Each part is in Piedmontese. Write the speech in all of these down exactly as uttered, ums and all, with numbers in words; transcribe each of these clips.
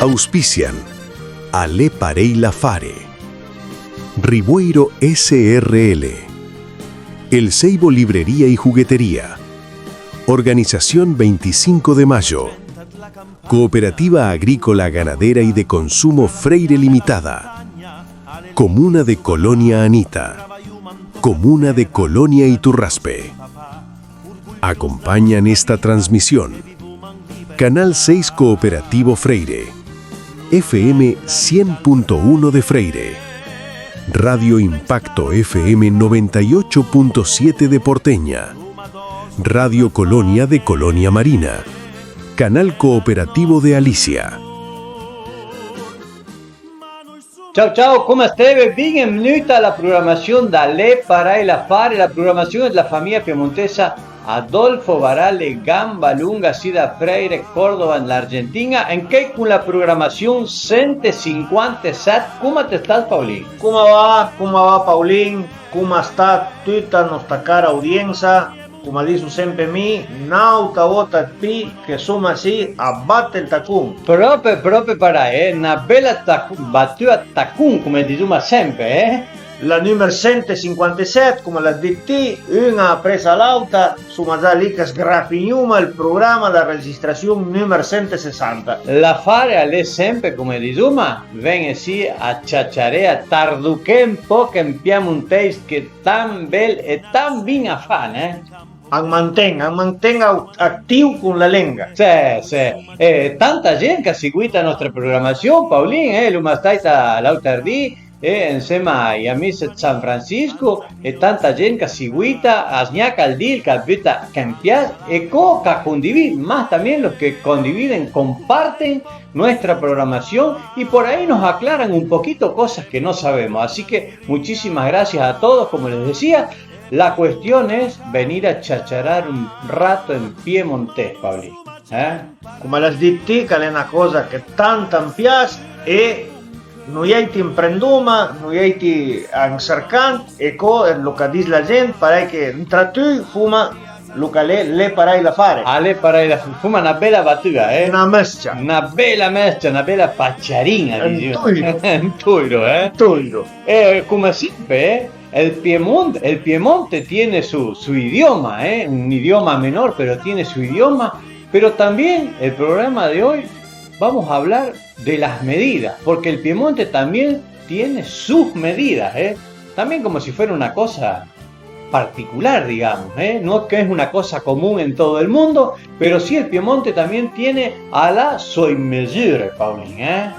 Auspician A l'é parèj l'affare. Rivueiro S R L. El Seibo Librería y Juguetería. Organización veinticinco de Mayo. Cooperativa Agrícola, Ganadera y de Consumo Freire Limitada. Comuna de Colonia Anita. Comuna de Colonia Iturraspe. Acompañan esta transmisión Canal seis Cooperativo Freire, F M cien punto uno de Freire, Radio Impacto F M noventa y ocho punto siete de Porteña, Radio Colonia de Colonia Marina, Canal Cooperativo de Alicia. Ciao, ciao, coma steve? Benvenuta a la programassion da L'é parèj l'affare, la programassion dla famija piemontesa Adolfo Barale Gamba Lunga, sì da Freire, Córdoba, an l'Argentin-a, ancheuj con la programassion sent e sinquantesèt. Coma te stàs, Paulin? Coma va, coma va, Paulin? Coma sta tuta nosta cara audiensa? Coma diso sempe mi, n'àutra vòta ëd pì che soma sì a bate ël tacon. Pròpe, pròpe parèj, eh? Na bela tac-, batua ëd tacon, coma disoma sempe, eh? La nùmer sent e sinquantesèt, coma l'has dit ti, un-a apress a l'àuta, soma za lì ch'a sgrafignoma ël programa dla registrassion nùmer sent e sessanta. L'affare a l'é sempe, coma disoma, ven-e sì a ciaciaré, a tardoché un pòch an piemontèis, che tant bel e tant bin a fan, eh? An manten, an manten au-, atìu con la lenga. Sì, sì. E tanta gent ch'a seguita la nòstra programassion, Paulin, eh, l'oma stàit l'àuter dì, e ansema ai amis ëd San Francisco, e tanta gent ch'a seguita, a sgnaca ël dì, ch'a buta ch'am pias, e co ch'a condivid, ma también los que condividen, comparten nuestra programación y por ahí nos aclaran un poquito cosas que no sabemos. Así que muchísimas gracias a todos, como les decía, la cuestión es venir a chacharar un rato en piemontés, Paulin. Eh? Coma l'has dit ti, ch'a l'é na còsa che tant am pias e noiàiti amprendoma, noiàiti am sercant e co lo ch'a dis la gent, parèj che antra tuti foma lo ch'a l'é, l'é parèj l'affare. A l'é parèj l'affare, foma na bela batua, eh? Na mës-cia. Na bela mës-cia, na bela paciarin-a, disoma. Un toiro. Un toiro, eh? Un toiro. E coma sempe, eh, el Piemont-, el Piemonte tiene su, su idioma, eh, un idioma menor, pero tiene su idioma, pero también el programa de hoy vamos a hablar de las medidas, porque el Piemonte también tiene sus medidas, eh, también como si fuera una cosa particular, digamos, eh, no es que es una cosa común en todo el mundo, pero sí el Piemonte también tiene a la sue mesure, Paulin, eh.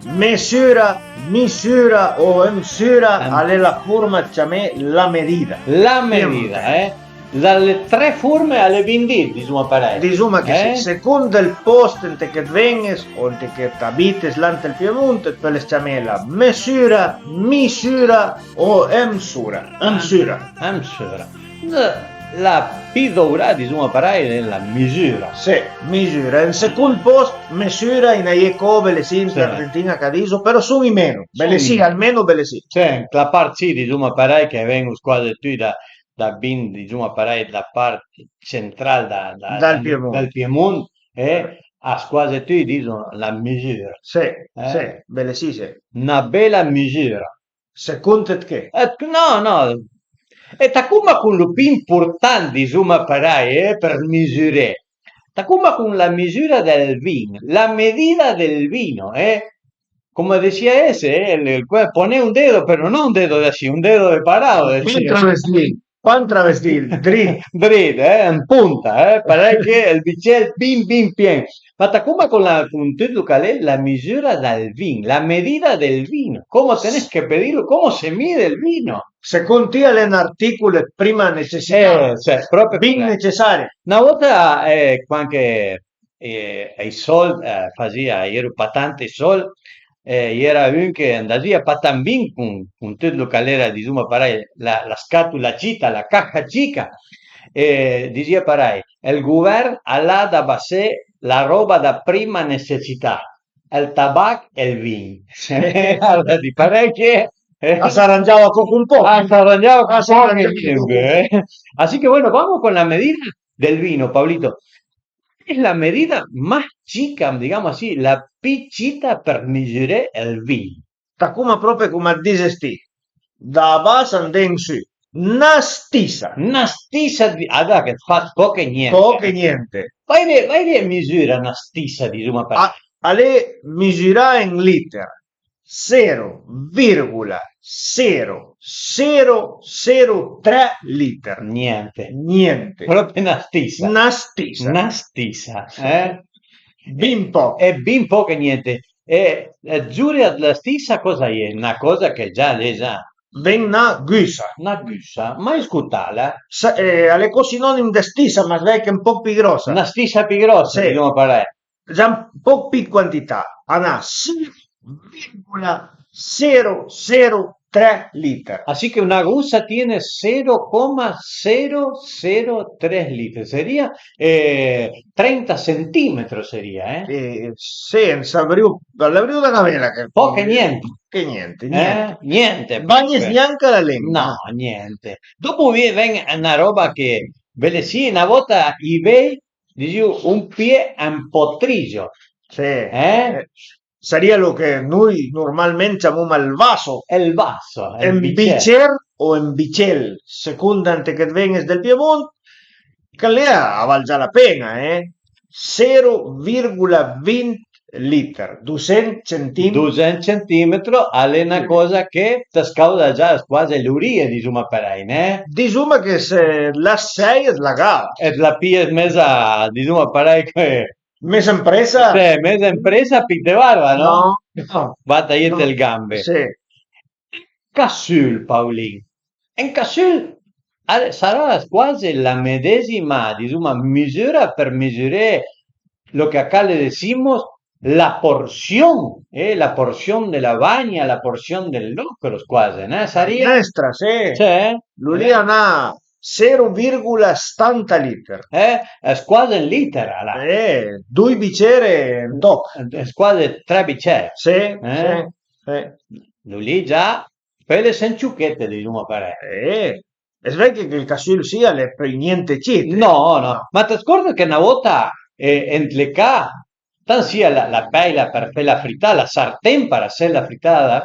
Mesura, misura o emsura, a l'é la forma ëd ciamé la medida. La medida, eh. Da le tre forme a l'é bin dit, disoma parèj. Disoma che sì, second ël pòst ant che it ven-es o ant che it abites là ant ël Piemontse, it peule ciamela mesura, misura o emsura. Emsura. Emsura. La pì dovrà, disoma parèj, a l'é la misura. Sì, misura. An second pòst, mesura, a-i na j'é co belessì an Argentin-a ch'a diso, però son-i meno. Belessì, almeno belessì. Sì, la part sì, disoma parèj, che ven-o squase tuti da, da bin, disoma parèj, la part central da, da, dal Piemont, dal Piemont, e a squase tuti diso la misura. Sì, sì, belessì, sì. Na bela misura. Second ëd che? Eh, no, no. E tacoma con lo pì important, disoma parèj, eh, për misuré. Tacoma con la misura del vin, la medida del vino, eh. Coma disìa ese, eh, el, el, poné un dedo, però no un dedo de sì, un dedo de parado, de sì. Pantraveslì, pantraveslì, drit. Drit, eh, an ponta, eh, parèj che ël bicèr bin, bin pien. Ma tacoma con la, con tut lo ch'a l'é la misura dal vin, la medida del vino. ¿Cómo tenés que pedirlo? ¿Cómo se mide el vino? Second ti a l'é un artìcol ëd prima necessità? Eh, sì, pròpi. Bin necessari. Na vòta, eh, quand che, eh, i sòld, eh, fasìa, a j'ero pa tant i sòld, eh, i era un che andasìa pa tant bin con, con tut lo ch'a l'era, disoma parèj, la, la scatola cita, la caja chica, e disìa parèj, ël govern a l'ha da bassé la ròba da prima necessità, ël tabach e ël vin. Alora, ti parèj che, eh, a s'arangiava co con pòch. A s'arangiava co con pòch, eh. Así que bueno, vamos con la medida del vino, Pablito. La medida más chica, digamos así, la pi cita për misuré ël vin. Tacuma propi cum a dises ti, da bas andé an sü. Na stisa. Na stisa, di- ah, dai, che fas poche niente. Poche niente. Vai lì, vai lì e misura na stisa, dizuma, për... Ah, al e misurà en liter. Zero virgola zero zero zero tre liter. Niente. Niente. Proprio na stisa. Na stisa. Na stisa, eh? Bin poch. E bin poch e niente. E, e giuri la stisa cosa a ie? Na cosa che già l'è già. Ven na güsa. Na güsa, mai scutala. Sa, eh, al è co sinonim de stisa, ma vecchia un poch pi grosa. Na stisa pi grosa, sì, dizuma parei. Già un poch pi quantità. A na zero virgola zero zero tre liter. Así que una gusa tiene cero coma cero cero tres litros. Sería eh, trenta centímetros, sería, eh? Eh, sì, savrìu, l'avrìu da gavela che... Poche niente. Che niente, niente. Eh? Niente. Bagnes gnanca la lengua. No, niente. Dopo ven una roba che, bele sì, una volta i vei dizìu un pie, un potriso. Sì. Eh? Eh, sarìa lo che noi normalment ciamuma ël vaso. Ël vaso, ël un bicer. Bicer o un bicel, secunda ëndua che të ven-e dël Piemont, che lì a val già la pen-a, eh? Zero virgola vint liter, dusent centim-, dusent centimetro, al e na coza che të scauda già scuase l'urìe, dizuma parei, ne? Dizuma che se las sei, të la gave. E të la pije meza, dizuma parei, che meza empresa? Sì, meza empresa, pì te varda, no? No, no. Va, tajete le gambe. Sì. Casul, Paulin. Un casul a sarà scuase la medesima, dizuma, misura për misuré lo che acá le decimos la porción, eh, la porción de la bagna, la porción del locro, scuase, ne? Sarìa... Minestra, sì. Sì, eh? Lu lì a n'ha zero virgola stanta liter. Eh? Scuase un liter, alà. Eh, dui bicere un toch. Scuase tre bicere. Sì, eh? Sì, sì. Lu lì già, pöi le sent ciuchete, dizuma parei. Eh, e vëdde che ël casul sì, al e pöi niente cit. No, no, ma të scordes che na volta, eh, ant le ca, tant sia la, la peila për fela frità, la sarten për asé la fritada,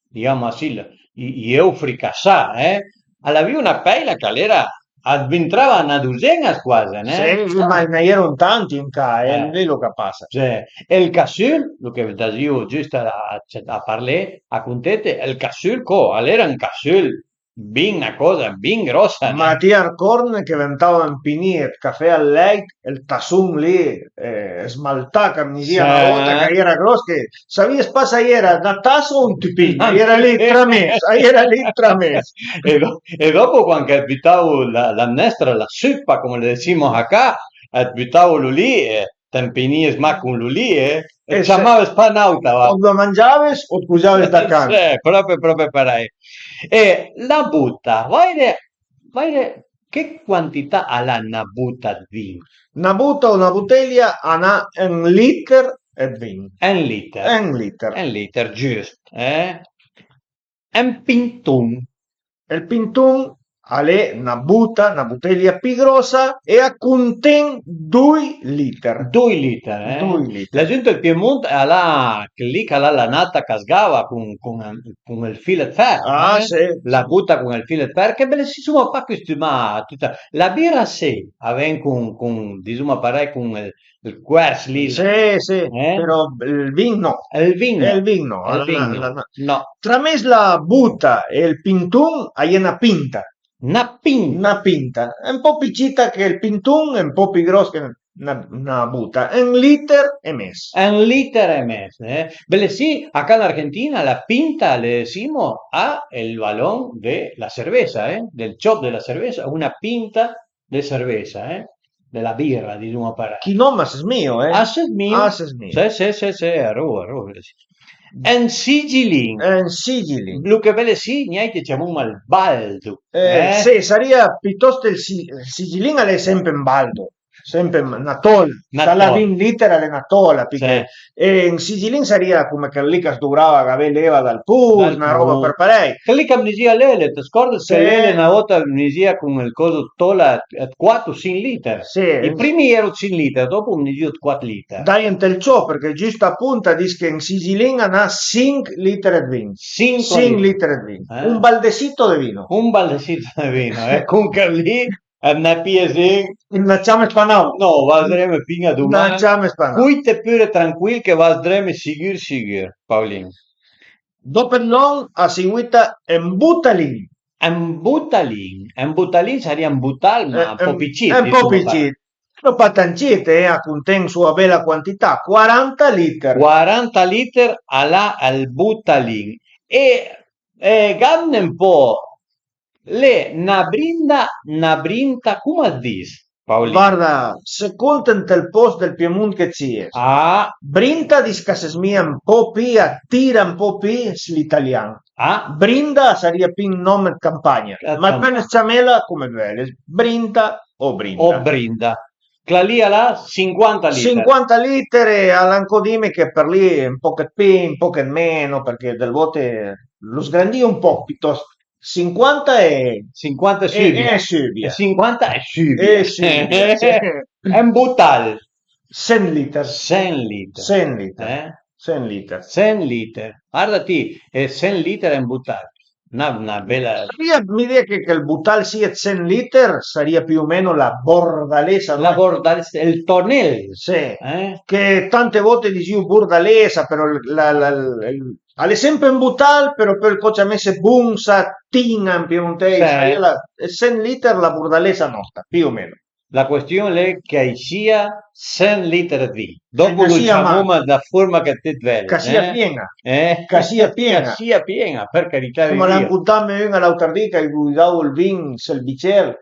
dizuma sì, i, i eu fricassà, eh, al avìu na peila ch'al era, a vintrava na duzen-a scuase, ne? Sì, ma a-i n'era tanti an ca, eh, eh, l'é lo ch'a pasa. Sì. E ël casul, lo che dazìu giust a, a, a parlé, a contete, ël casul co, al era un casul bin, na coza bin grosa, ne? Ma ti arcòrde che ventava ampinì ël café al lèit, ël tasson lì, eh, smaltà, ch'a dizìa na volta, ch'a-i era gros, che savìes pa s'a-i era na tasa o un tupin, a-i era lì trames, a-i era lì trames. E do-, e dopo, quand che butavo la, la mnestra, la supa, come le decimos acá, e butavo lu lì, e t'ampinìes mach con lu lì, eh, e të ciamaves pa n'àuta, va. O të mangiaves o të pusaves da can. Eh, propi, propi parei. E la buta, vaire, vaire, che quantità al a na buta dë vin? Na buta o na butelia a n'ha un liter dë vin. Un liter. Un liter. Un liter, giust, eh? Un pinton. Ël pinton al e na buta, na butelia pi grosa e a conten dui liter. Dui liter, eh? Dui liter. La gent dël Piemont al a chel lì ch'al a la nata ch'a sgava con, con, con ël fil dë fer, ah, eh? Sì, la buta con ël fil dë fer, che bele, si suma pa custumà a tuta. La bira sì, a ven con, con, dizuma parei, con ël ël cuers lì. Sì, sì, eh? Però ël vin no. Ël vin no. Ël vin no. Ël vin no. Trames la buta e ël pinton a-i é na pinta. Na pinta. Na pinta. Un po' pi cita che ël pinton e un po' pi gros che na, na buta. Un liter e mes. Un liter e mes, eh? Bele sì, acá an Argentina la pinta le decimos a el balón de la cerveza, eh? Del chop de la cerveza, una pinta de cerveza, eh? De la bira, dizuma parei. Chi nom a së smija, eh? A së smija. A së smija. Sì, sì, sì, sì, a rua, a rua, sì. Un sigilin. Un sigilin. Lu che bele sì, niente, ciamuma ël baldo. Eh, eh? Sì, sarìa pitost ël si-, ël sigilin al e sempre un baldo. Sempre na tola. S'al a vint liter al e na tola, picché. E ën sigilin a sarìa cume chel li ch'as duvrava gavé l'eva dal pus, na roba për parèj. Chel li ch'am dizìa Lele, të scorde se Lele na vota am dizìa cun ël coso tola ëd cuat o sinch liter? Sì. I primi a j'ero sinch liter, dopu am dizìo ëd cuat liter. Dai ënt ël ciò, përchè giust a punt a dis che ën sigilin a n'ha sinch liter ëd vin. Sinch liter ëd vin. Un baldecito de vino. Un baldecito de vino, eh? Cun chel li Ëd na pije zin. Ëd na ciame spanà. No, vardreme fin a duman. Na ciame spanà. Cuite pure trancuil che vardreme sigur sigur, Paolin. Dop ëd lòn a seguita ën butalin. Ën butalin, ën butalin a sarìa ën butal, ma ën po pi cit, ën po pi cit. Però pa tant cit, eh, a cunten sua bela quantità, quaranta liter. Quaranta liter al a ël butalin. E, e gamne ën po L'é na brinda, na brinta, cum as dis, Paolin? Varda, second ënt ël post dël Piemunt che t'sies. Ah. Brinta a dis ch'a s'zmija un po' pi, a tira un po' pi l'italian. Ah. Brinda a sarìa pi un nom ëd campagna, ma pöle ciamela come völe, brinta o brinda. O brinda. Chla li a l'ha sinquanta liter. Sinquanta liter e a l'ha anco dime che për li un poch ëd pi, un poch ëd meno, përchè dël vote lo sgrandìo un poch pitost. Sinquanta e sinquanta e sübia. E, e sübia. E sinquanta e sübia. E sübia, sì. Ën butal. Sent liter. Sent liter. Sent liter. Eh? Sent liter. Sent liter. Varda ti, e sent liter ën butal. Na, na bela. Sarìa, mi dirìa che, che ël butal sì ëd sent liter sarìa più o meno la bordalesa, la bordalesa, ël tonel. Sì. Eh? Che tante volte dizìo bordalesa, però la, la, la, al e sempre un butal, però pöl co ciamese bunsa, tin-a ën piemontèis, sì. Sarìa la, ëd sent liter la bordalesa nosta, più o meno. La cuestion l'é ch'a-i sia sent liter ëd vin. Dopu lo ciamoma da forma che ti völe. Ch'a sia pien-a. Eh? Ch'a sia pien-a. Ch'a sia pien-a, për carità dë Dio. Cume a l'ha cuntame un l'àuter di ch'a-i buidavo ël vin sël bicer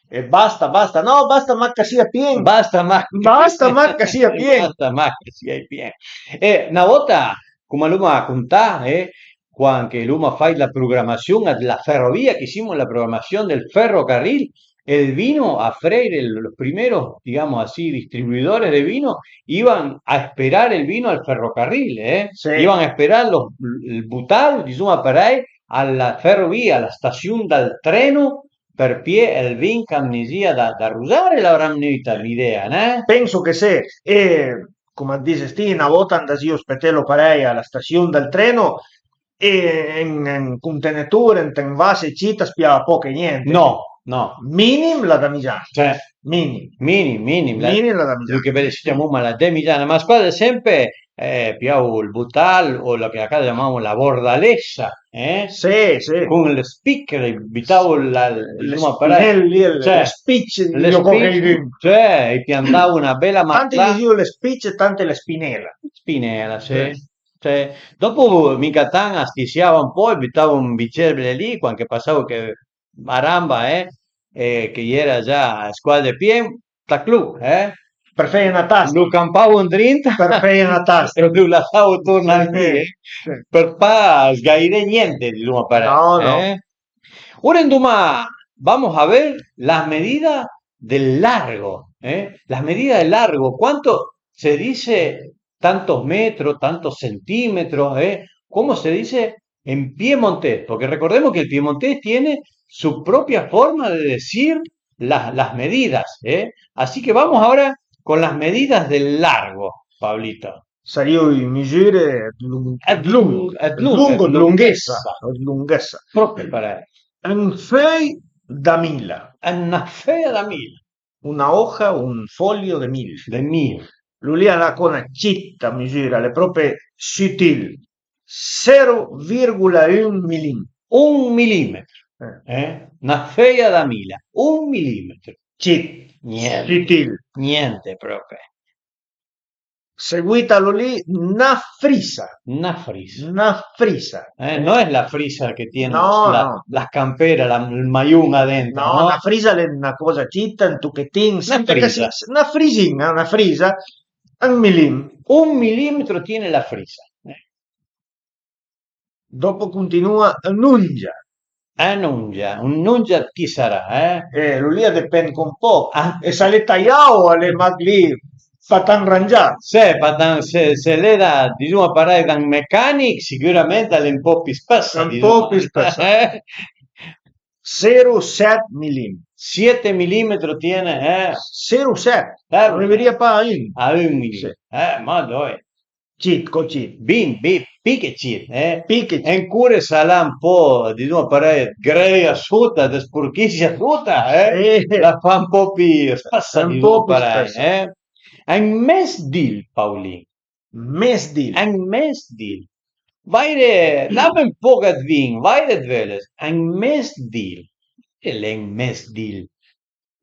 e basta, basta. No, basta mach ch'a sia pien. Basta mach. Basta mach ch'a sia pien. Basta mach ch'a sia pien. E na vota, cume l'oma cuntà, eh, quand che l'oma fàit la programasiun dla ferovia, che hicimos la programación del ferrocarril, el vino a Freire, los primeros, digamos así, distribuidores de vino iban a esperar el vino al ferrocarril, eh? Sì. Iban a esperar los, el butal, dizuma parèj, a la ferovia, a la staziun dal treno, për pié ël vin ch'a vnisìa da, da Rusare, l'avran vnùita l'idea, ne? Penso che sì. E cume dises ti, na vota andasìo spetelo parèj a la staziun dal treno, e ën, ën contenetor, ënt un vas, ëcit, as piava poch e niente. No, no. Minim la damigiana. Cioè, minim. Minim, minim. Minim la damigiana. Lu che vede si ciamoma la damigiana, ma squase sempre, eh, piavo ël butal o la che a casa ciamavo la bordalesa, eh? Sì, sì. Con le spiche, le butavo la, le spinele, le spice, le spice, cioè, i piantavo una bela. Tanti dizìo le spice, tante le spinele. Spinela, sì. Cioè, dopu mi catant a stisiava un po' e butavo un bicer lì, quand che pasavo che a ramba, eh, e che i era già squase pien, taclu, eh? Për feje na tasta. Lu campavo ëndrinta. Për feje na tasta. E lu lasavo torna lì, eh? Sì. Për pa sgairé niente, dizuma parèj. No, no. Eh? Ora andoma, vamos a ver las medidas del largo, eh? Las medidas del largo, cuánto se dice tantos metros, tantos centímetros, eh? ¿Cómo se dice en piemontés? Porque recordemos que el piemontés tiene su propia forma de decir la, las medidas, eh? Así que vamos ahora con las medidas del largo, Pablito. Sarìo i misure ëd lung-, ëd lung-, ëd lungo, ëd lunghessa, ëd lunghessa. Propi parèj. Un föi da mila. Una feuja da mila. Una hoja, un folio de mil. De mil. Lu lì a l'ha co na cita misura, a l'é propi sutil. Zero virgola un milim. Un milimetro. Eh. Eh? Na feuja da mila. Un milimetro. Cit. Niente. Sutil. Niente propi. Seguitalo lì, na frisa. Na frisa. Na frisa. Eh, no es la frisa que tiene, no, la, no, la campera, la, el mayón adentro, no, no? Na frisa l'é na cosa cita, un tochetin, na frisa. Na frisin-a, na frisa, un milim. Un milímetro tiene la frisa. Eh. Dopo continua, n'ungia. Ën ungia, ën ungia dë chi sarà, eh? Eh, lu lì a dipend co ën poch. Ah. E s'al e taià o al e mach lì, pa tant rangià. Se, pa tant, se, se l'é da, dizuma parei, da ün mecanich, sicürament al e ën poch pì spëssa, ën poch pì spëssa. Eh? Zero sette millim. Siete milímetros tiene, eh? Zero sette. Eh, rivarìa pa a ün. A ün millim. Sì. Eh, ma dai. Cit, co cit. Bin, bin, pì che cit, eh? Pì che cit. E ancora s'al a ën po', dizuma parei, dë greuj a suta, dë spurchisia a suta, eh? Eh. La fa ën po' pì spëssa, dizuma parei, eh? Ën mes d'il, Paulin. Mes d'il. Ën mes d'il. Vaire, dame ën poch dë vin, vaire it veules? Ën mes d'il. E l'é ën mes d'il.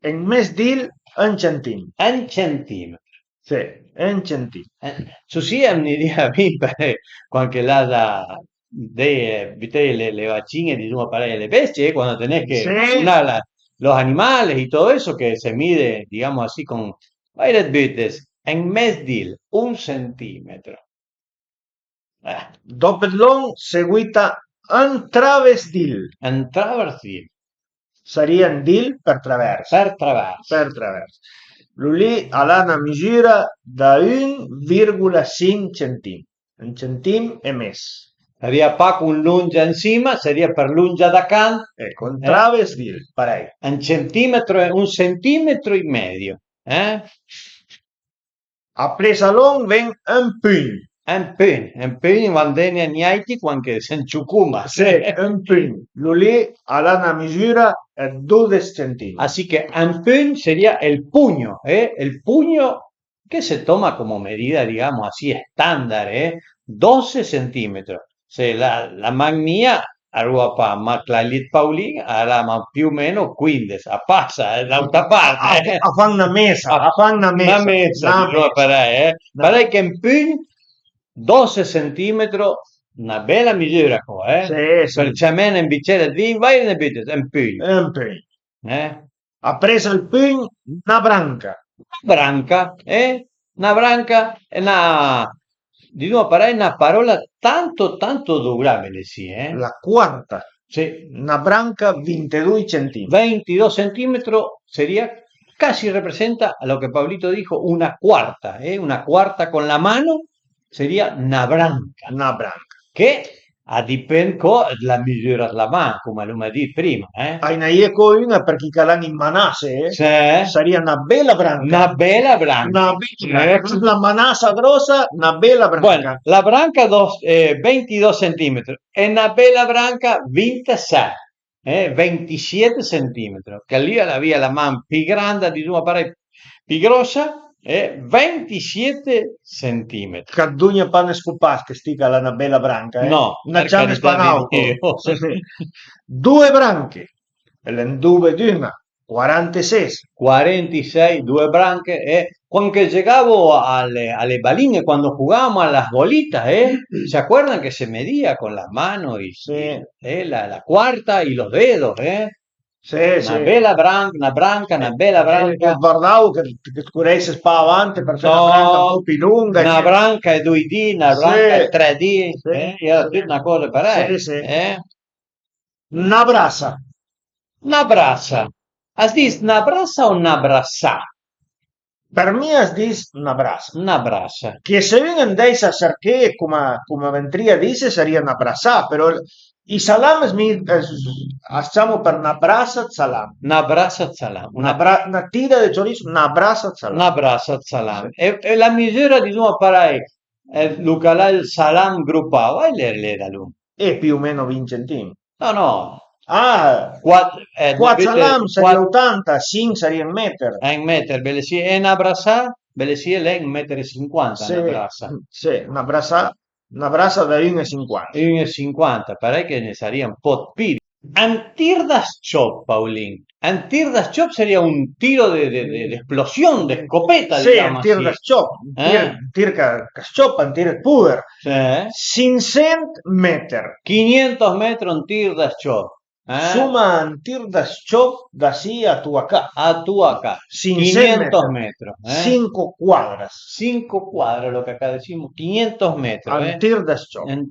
Ën mes d'il, ën centim. Ën centimetro. Sì, ën centim. Eh, su sì, a vnirìa bin parei, quand che l'has da de, büteje le, le vacin-e, dizuma parei, a le bestie, eh, cuando tenés que vacunar la, los animales y todo eso que se mide, digamos así, con, vaire it bütes? Ën mes d'il, un centimetro. Eh. Dòp ëd lòn seguita ën traversdil. Ën traversdil. Sarìa ën dil për travers. Për travers. Për travers. Lu lì al a na misüra da un virgola sinch centim. Un centim e mes. Sarìa pa cun l'ungia ën sima, sarìa për l'ungia da cant. Eco, ën traversdil, parei. Un centimetro, un centimetro e medio, eh? Apress a lòn ven ën pugn. Ën pugn, ën pugn, a venta niente quand che se ciucuma. Sì, ën pugn. Lu lì al a na misüra dë dodes centim. Así que ën pugn seria el puño, eh? El puño que se toma como medida, digamos así, estándar, eh? Doce centímetros. Se la, la man mia a rua pa, ma chla li ëd Paulin a la, ma più o meno quindes, a pasa, eh, l'autra part, eh. A fan na mesa, a fan na mesa. Na mesa, na mesa. Parei, eh. Parei che ën pugn, doce centimetro, na bela misüra co, eh. Sì, sì. Për ciamene ën bicer ëd vin, vaire ne bütes? Ën pugn. Ën pugn. Eh? Apress al pugn, na branca. Na branca, eh? Na branca, na, dizuma parei, na parola tanto, tanto dourà, bele sì, eh? La quarta. Sì. Na branca, vintidoi centímetros. Veintidós centímetros sería, casi representa a lo que Pablito dijo, una cuarta, eh? Una cuarta con la mano sería na branca. Na branca. Che a dipend co dla misüra dla man, coma l'uma dit prima, eh. A i n'a ie co üna për chi ch'al an i manasse, eh? Sì. Sarìa na bela branca. Na bela branca. Na bela branca. Eh. La manassa grossa, na bela branca. Bueno, la branca dos, eh, veintidós centímetros e na bela branca vintisei, eh, veintisiete centímetros, che lì a l'avìa la man pì granda, dizuma parei, pì grossa, eh, veintisiete centímetros. Ch'a dugna pa ne scopas, che sti ch'al a na bela branca, eh? No, na për ciama carità spanauto. Di Dio. Sì, sì. Due branche, e l'è ën dobe d'üna, quaranteses. Quaranteses, due branche, eh? Cuando che giögavo a le, a le balin-e, cuando jugábamos a las bolitas, eh? ¿Se acuerdan que se medía con las manos y, sí, eh, la, la cuarta y los dedos, eh? Sì, sì. Na bela branca, na branca, na bela branca. Eh, vardavo che, che cureisses pa avanti për fé na branca ën po' pì longa. Na branca e doi di, na branca e tre di, sì, eh? Era tüt na coza parei, sì, sì, eh? Na brasa. Na brasa. As dis na brasa o na brasà? Për mi as dis na brasa. Na brasa. Che se ün andeis a serché, coma, coma a ventarìa dise, sarìa na brasà, però i salam, mi, eh, as ciamo për na brasa dë salam. Na brasa dë salam. Na bra-, na tira dë chorizo, na brasa dë salam. Na brasa dë salam. Sì. E, e la misüra, dizuma parei, eh, lu ch'al a ël salam grupà, a l'é, l'é da longh? E più o meno vint centim. No, no. Ah, quat, eh, quat salam sarìa otanta, sinch sarìa ën meter. Eh, ën meter, bele sì, e na brasà, bele sì, l'é ën meter e sinquanta, sì, na brasa. Sì, na brasa, na brasa da un e sinquanta. Un e sinquanta, parei che ne sarìa ën po' dë pì. Un tir da s-ciòp, Paulin. Un tir da s-ciòp sarìa un tiro de, de, de, de explosión, de escopeta, sì, digamos, un tir así, da s-ciòp, un tir, eh? Un tir ch'a, ch'a s-ciopa, un tir dë poder. Sì. Sinchsent meter. Quinientos metros un tir da s-ciòp. Eh? Suma un tir da s-ciòp da sì a tua ca. A tua ca. Sinchsent metros. Quinientos metros, eh? Cinco cuadras. Cinco cuadras, lo que acá decimos, quinientos metros, eh? Un tir da s-ciòp. En-,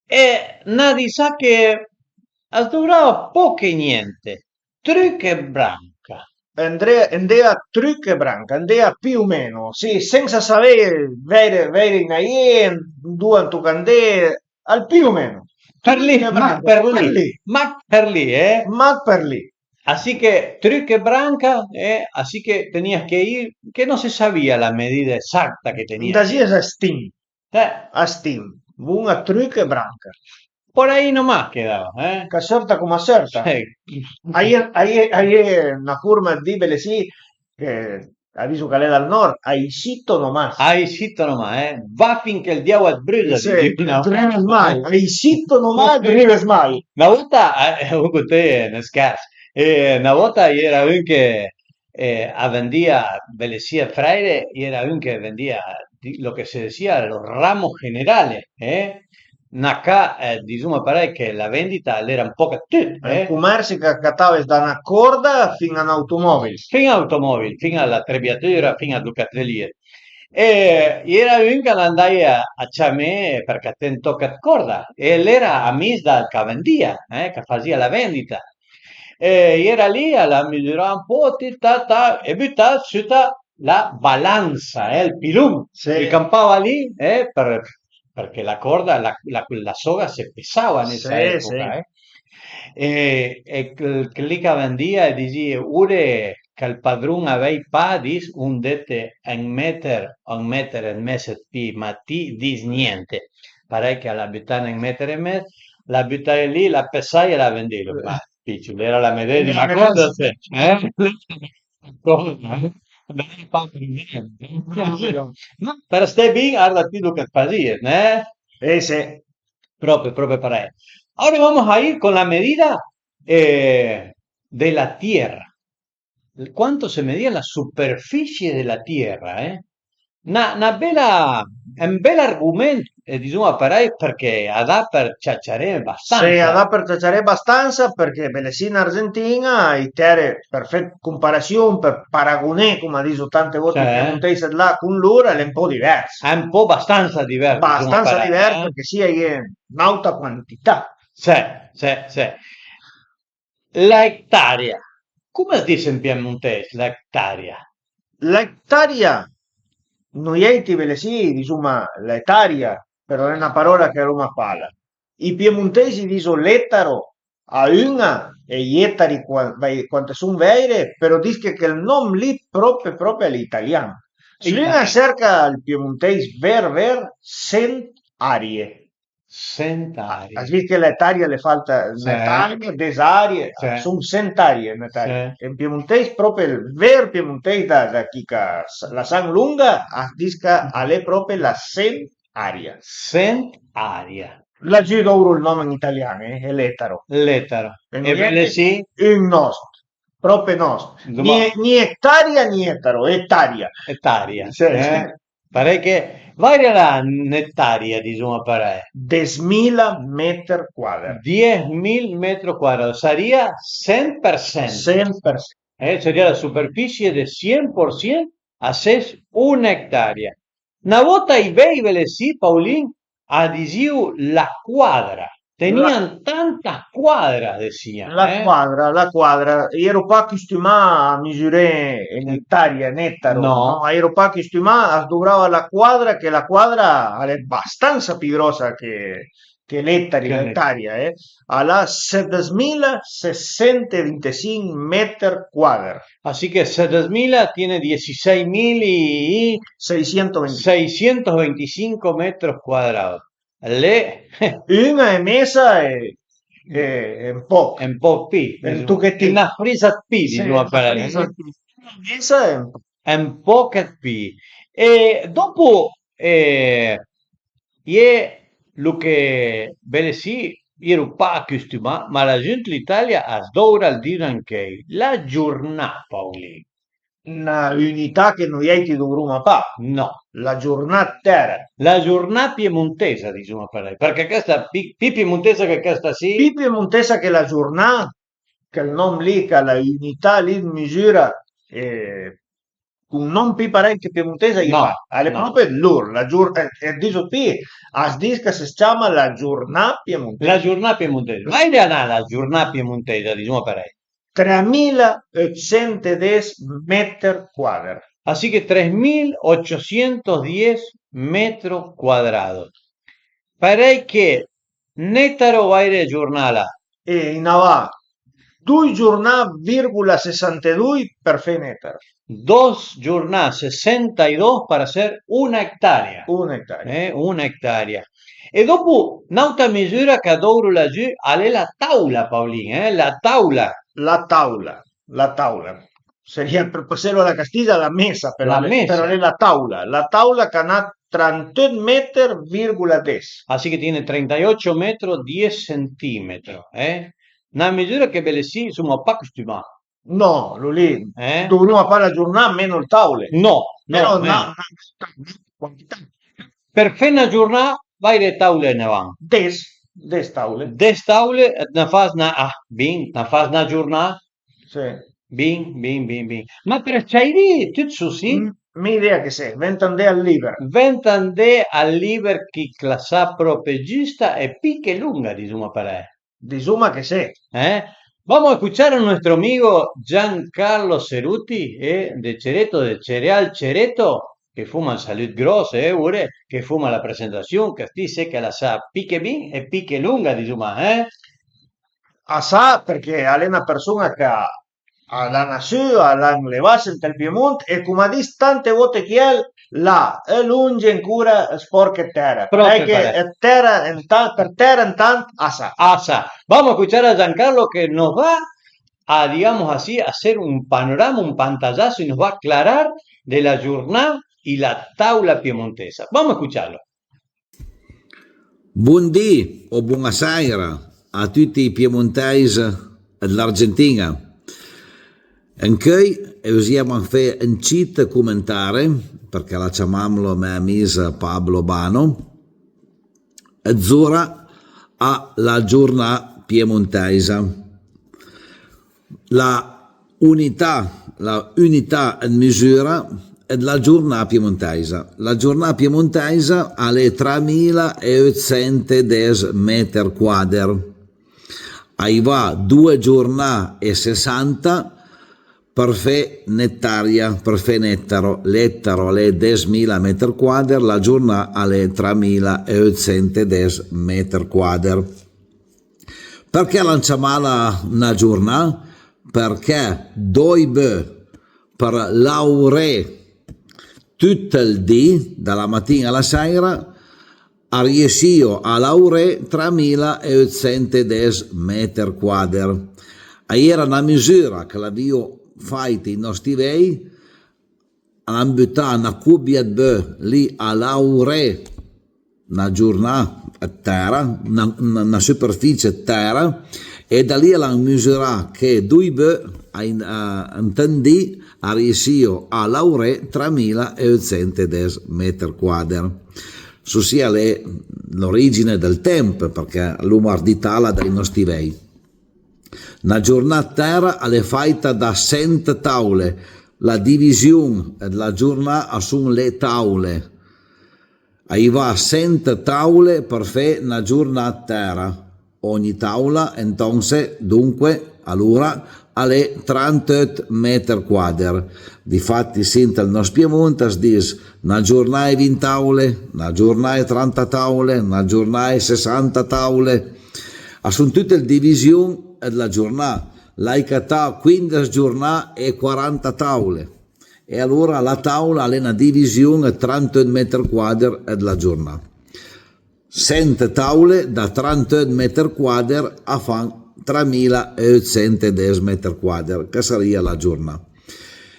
e na di sa che as duvrava poch e niente, truch e branca. Andrea, andea truch e branca, andea più o meno, sì, sensa savei vèire, vèire gnà ëndua a tuca andé, al più o meno. Për lì, mach për lì, mach për lì, eh? Mach për lì. Así que truch e branca, eh? Así que tenías que ir, que no se sabía la medida exacta que tenías. Andasìes a stim. Eh. A stim, vun a truch e branca. Por ahí nomás quedaba, eh? Ch'a sërta coma a sërta. Sì. A ie, a ie, a ie na forma dë dì, bele sì, che a diso ch'al e dal nord, a i sito nomás. A i sito nomás, eh? Va fin che il diavolo et brüda, sì, dizìu, no? Drives mai, a i sito nomás, drives mai. Na volta, eh, ho conté un scherç. Eh, na volta a i era un che eh, a vendìa, bele sì, a Freire, i era un che vendìa di- lo che se decía los ramos generales, eh? Na ca, eh, dizuma parei che la vendita al era un poch dë tüt, eh? Ël cumersi ch'a catave da na corda fin a n'automòbil. Fin a l'automòbil, fin a l'atrebiatura, fin a dlo ch'a vlìe. E i era un ch'al andaje a, a ciamé për caté un toch dë corda e l'era amis dal ch'a vendìa, eh, ch'a fasìa la vendita. E i era lì, al a mizurà un po', ti, ta, ta, e butà suta la balansa, eh, ël pilun. Sì. I campava lì, eh, për, përchè la corda, la, la, la soga se pesava an chèsta epoca, eh. E, e chel, chel lì ch'a vendìa e disìe: "Ure ch'ël padrun a vei pa, dis, un dete un meter, un meter e mes dë pi, ma ti dis niente." Parei ch'al a butà un meter e mes, l'ha butaje lì, l'ha pesaje e l'ha vendìlo. Ma pì, l'era la medesima cosa, se, eh? Cosa, eh? Ma për sté bin, arda ti dlo ch'at fasìe, ne? Eh, sì. Propi, propi parei. Ahora vamos a ir con la medida, eh, de la tierra. Cuánto se medía la superficie de la tierra, eh? Na, na bela, un bel argoment, eh, dizuma parei, përchè a dà për ciaciaré bastansa. Sì, a dà për ciaciaré bastansa përchè, bele sì, an Argentin-a, i tere, për fé comparasiun, për paragoné, coma a diso tante volte i piemontèis là cun lor, al e un po' divers. Al e un po' bastansa divers, dizuma parei, eh? Bastansa divers, përchè sì, a ie n'àuta quantità. Sì, sì, sì. La ectaria. Cum as dis an piemontèis, la ectaria? La ectaria, noi àutri, bele sì, i disoma l'etaria, però a l'é na paròla ch'a l'oma fala. I piemontèis i diso l'etaro a un-a e i etari qua-, vai, quand a son vèire, però dische chel nòm lì propi, propi a l'é italian. Se un a sërca ël piemontèis ver, ver, sent arie. Sent arie. As vist che l'etaria a l'é fata n'etaria, des arie, a son sent arie n'etaria. E an piemontèis, propi ël ver piemontèis da, da chi ch'a s-, la san longa, as dis ch'a l'é propi la sent aria. Sent aria. L'ha giù douro ël nòm an italian, eh, l'etaro. L'etaro. E bele sì. Un nòst. Propi nòst. Ni, ni ectaria ni etaro, etaria. Etaria. Sì, eh? Sì. Parei che, vaire a l'é n'etaria, dizoma parei? Desmila meter quader. Diesmil metro quadro, sarìa sent për sent. Sent për sent. Eh, sarìa la superficie de sent për sent a ses un'ectaria. Na vòta i vei, bele sì, Paulin, a disìo la quadra. Tenian tanta quadra, a disìan, eh? La quadra, la quadra. I ero pa custumà a misuré n'etaria, n'etaro, no? No, i ero pa custumà, as dovrava la quadra, che la quadra a l'é bastansa pì gròssa che, che l'etari, che l'etaria, eh. A l'ha sedesmila sessentevintesinch meter quader. Así que sedesmila tiene dieciséis mil y seiscientos veinticinco. Seiscientos veinticinco metros cuadrados. L'é un-a e mesa e, e, e un pòch. E un pòch pì, un tochetin. Na frisa dë pì, sì, dizoma parei. Na frisa dë pì. Un-a e mesa e un pòch. Un pòch dë pì. E dòpo, eh, i é lo che, bele sì, i ero pa acostumà, ma la gent, l'Italia, as dovra dilo anch'ei. La giornà, Paulin. Na unità che noi àutri dovroma pa. No. La giornà dë tera. La giornà piemontesa, dizoma parei, përchè chesta pì, pì piemontesa che chesta sì. Pì piemontesa che la giornà, chel nòm lì, chela unità lì dë misura, eh, cun nom pi parei che piemontese, a-i va, al e propi lur, la giur-, eh, eh, diso pi, as dis ch'a së ciama la giurnà piemontesa. La giurnà piemontesa. Vaire a 'na la giurnà piemontesa, disoma parei. Tremila e sent e des meter quader. Así que tres mil ochocientos diez metros cuadrados. Parei che Nettaro vaire giornà a l'ha? E i na va dui giornà virgola sessantedui për fé Nettaro. Dos giornà sessantedoi për fé una ectaria. Una ectaria. Eh, una ectaria. E dopo n'autra misura ch'a dovru laggiù a l'é la taula, Paolin, eh, la taula. La taula, la taula. Sarìa për paselo a la castisa la mesa, però la mesa. Però a l'é la taula. La taula ch'a n'ha trantun meter virgola des. Así que tiene treinta y ocho metros diez centímetros, eh? Na misura che belessì suma pa custumà. No, lu lì, eh? Dovruma pa la giornà, meno ël taule. No, no, però na, na, na quantità. Për fé na giornà, vaire taule ne van? Des, des taule. Des taule, na fas na, ah, bin, na fas na giornà, Sì. Bin, bin, bin, bin. Ma për ciairì tut sussì? Mm, mi idea che sì, venta andé al liber. Venta andé al liber chi ch'a la sa propi giusta e pi che lunga, disoma parei. Disoma che sì. Eh? Vamos a escuchar a nuestro amigo Giancarlo Ceruti, eh, de Cereto, de Cereal Cereto, che fuma un salut gros, eh, ure, che fuma la presentazion, che ti se che la sa pi che bin e pi che lunga, disoma, eh? A sa, përchè a l'é na përson-a ch'a l'ha nassù, a l'han levase ant ël Piemont e, coma dis tante volte chiel, l'ha ël onge ancora sporch ëd tèra. Propi parei. Ëd tèra ën tant, për tèra ën tant a sa. A sa. Vamos a escuchar a Giancarlo que nos va a, digamos así, a hacer un panorama, un pantallazo y nos va a aclarar de la giornà y la taula piemontesa. Vamos a escucharlo. Bondì o bona sèira a tuti ij piemontèis ëd l'Argentin-a. Ancheuj i vësìa fé un cit comentare, përchè l'ha ciamamlo mè amis Pablo Bano, dzora a la giornà piemontèisa. La unità, la unità ëd misura ëd la giornà piemontèisa. La giornà piemontèisa a l'é tramila e eutsent e des meter quader. A-i va doe giornà e sessanta për fé n'etaria, për fé Nettaro. L'Ettaro a l'é desmila meter quader, la giornà a l'é tramila e eutsent e des meter quader. Përchè l'han ciamala na giornà? Përchè doi beu për lauré tut ël di, da la matin-a a la sèira, a riessìo a lauré tramila e eutsent e des meter quader. A-i era na misura ch'a l'avìo fàit ij nòsti vej, a l'han butà na cobia ëd beu lì a lauré na giornà ëd tèra, na, na, na superficie ëd tèra, e da lì a l'han misurà che doi beu a, a, ant un di a riessìo a lauré tramila e eutsent e des meter quader. Sussì a l'é l'origine dël temp, përchè l'oma arditala dai nòsti vej. Na giornà ëd tèra a l'é fàita da sent taule. La division dla giornà a son le taule. A-i va sent taule për fé na giornà ëd tèra. Ogni taula, entonse, donque, alora, a l'é tranteut meter quader. Difatti, sì, ant ël nòst Piemont as dis na giornà e vint taule, na giornà e tranta taule, na giornà e sessanta taule. A son tute le division dla giornà. L'hai catà quindes giornà e quaranta taule. E alora la taula a l'é na division ëd tranteut meter quader dla giornà. Sent taule da tranteut meter quader a fan tramila e eutsent e des meter quader, ch'a sarìa la giornà.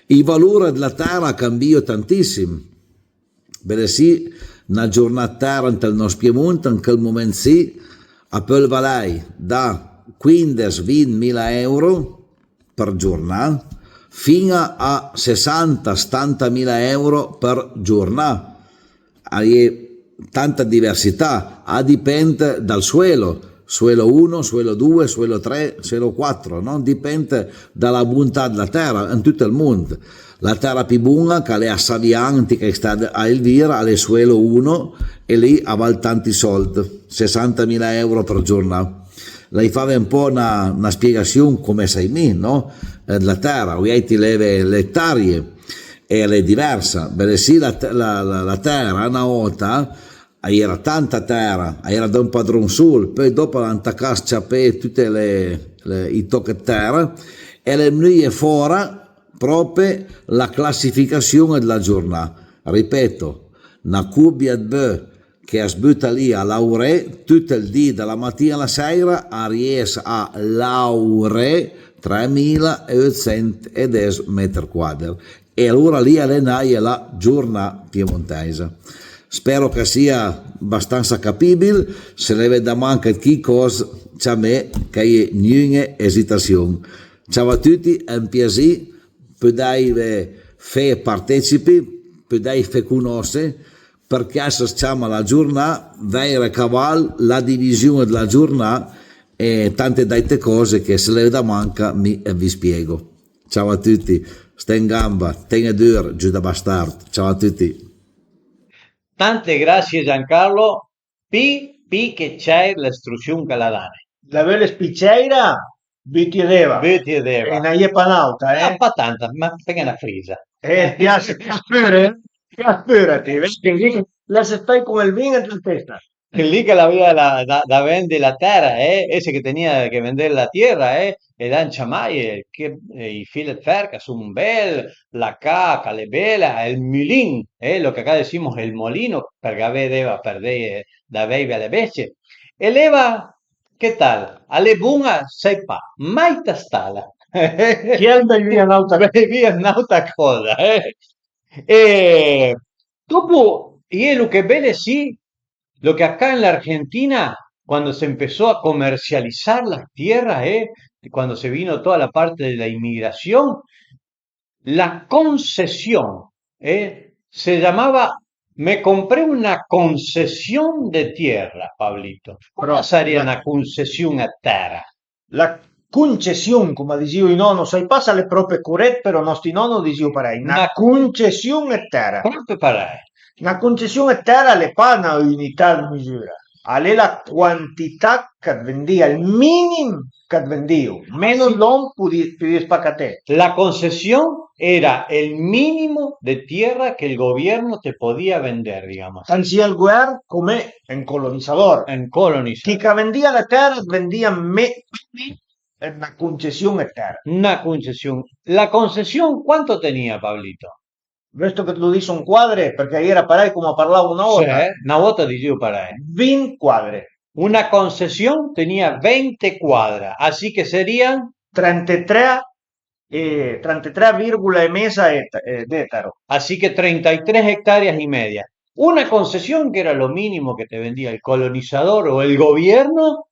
Ij valor dla tèra a cambio tantissim. Belessì, na giornà ëd tèra ant ël nòst Piemont, an chel moment sì, a peul valèj da quindes, vint mila euro për giornà, fin-a a sessanta, stanta mila euro për giornà. A-i é tanta diversità, a dipend dal suelo. Suelo uno, suelo due, suelo tre, suelo quattro, no? Dipend da la buntà dla tèra ën tut ël mond. La tèra pì bun-a, ch'al e a Savian, ënt ch'ai stà a Elvira, al e suelo uno, e lì a val tanti sold, sessantamila euro për giurnà. L'ai fave un po' na, na spiegassion, come sai mi, no? Eh, dla tèra, o ai ti leve le etarie, e al e diversa. Bele sì, la, la, la, la tèra, na òta, a-i era tanta tèra, a-i era da un padron sul, peui dòp a l'han tacà a s-ciapé tute le, le, i toch ëd tèra, e a l'é vnuje fòra pròpe la classificassion dla giurnà. Ripeto, na cubia ëd beu che as buta lì a lauré tut ël dì, da la matin-a a la sèira, a ries a lauré tremila e eutsent e des meter quader. E alora lì a l'é naje la giurnà piemontèisa. Spero ch'a sia bastansa capibil. Se l'eve da manca ëd chicòs, ciamé, ch'a-i é gnun-e esitassion. Ciao a tuti, un piasì pudèive fé partecipi, pudèiv fé conòsse, përchè a së ciama la giurnà, vèire ch'a val, la division dla giurnà e tante d'àite còse che se l'eve da manca mi vi spiego. Ciao a tuti, sté an gamba, ten-e dur, giuda bastard. Ciao a tuti. Tante grasie Giancarlo, pi, pi che cèir le strussion ch'a l'ha dane. La veules pi cèira? Buti deva. Buti deva. E na je pa n'àuta, eh? Ah, pa tanta, ma ten-e na frisa. Eh, pias, pias pure? Pias pure ti, vedi che lì l'has stai come ël vin ën la testa. Lì che l'avìa la, da, da vendi la tèra, eh, ese che tenìa che vender la tierra, eh, e là an ciamaje, che, eh, i fil ëd fer ch'a son bel, la ca ch'a l'é bela, ël mulin, eh, lo che ca disimo ël molino, përchè a vedeva për deje da vèive a le bestie. E l'eva, che tal? A l'é bon-a, sai pa, mai tastala. Chiel beivìa n'àuta, beivìa n'àuta còsa, eh. E dopo, i é lo che bele sì, lo que acá en la Argentina, cuando se empezó a comercializar las tierras, eh, cuando se vino toda la parte de la inmigración, la concesión, eh, se llamaba, me compré una concesión de tierra, Pablito. Però cosa saría la una concesión a tierra? La concession, coma a dizìo i nòno, sai pa s'a l'é pròpe corèt, però nòsti nòno a dizìo parèj, na, na concession ëd tèra. Pròpe parèj. Na concession ëd tèra a l'é pa na unità ëd misura, a l'é la quantità ch'at vendìa, ël minim ch'at vendìo, meno, sì, lòn pudìe, pudìe pa caté. La concesión era el mínimo de tierra que el gobierno te podía vender, digamos. Tant sia ël govern come un colonizador. Un colonizador. Chi ch'a vendìa la tèra, vendìa me-, na concession ëd tèra. Una concesión. La concesión, ¿cuánto tenía, Pablito? Veusto che t'lo diso an cuadre? Përchè a l'era parèj coma parlavo na vòta. Sì, eh? Na vòta dizìo parèj. Vint cuadre. Una concesión tenía veinte cuadras, así que serían trentetré, eh, trentetré virgola e meza et-, eh, d'etaro. Así que treinta y tres hectáreas y media. Una concesión que era lo mínimo que te vendía el colonizador o el gobierno,